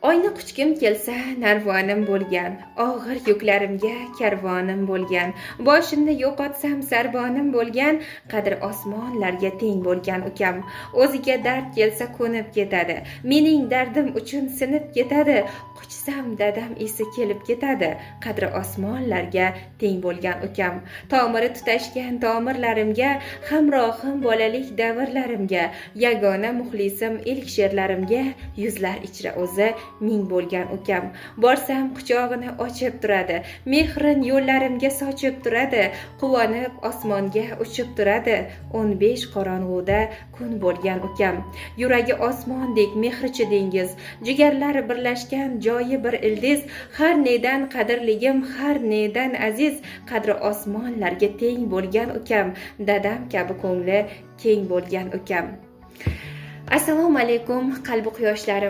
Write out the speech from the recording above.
Oyni quchgim kelsa, narvonim bo'lgan, og'ir yuklarimga karvonim bo'lgan, boshimni yo'qotsam, sarbonim bo'lgan, qadri osmonlarga teng bo'lgan ukam. O'ziga dard kelsa, ko'nib ketadi, mening dardim uchun sinib ketadi, quchsam, dadam esi kelib ketadi, qadri osmonlarga teng bo'lgan ukam. Tomiri tutashgan tomirlarimga, hamrohim bolalik davrlarimga, yagona muxlisim ilk she'rlarimga, yuzlar ichra o'zi ming bo'lgan ukam. Borsam, quchog'ini ochib turadi, mehrin yo'llarimga sochib turadi, quvonib osmonga uchib turadi, 15 qorong'uda kun bo'lgan ukam. Yuragi osmondek, mehrichi dengiz, jigarlari birlashgan joyi bir ildiz, har nedan qadrligim, har nedan aziz, qadri osmonlarga teng bo'lgan ukam, dadam kabi ko'ngli keng bo'lgan ukam. Assalomu alaykum, qalbi quyoshlarim.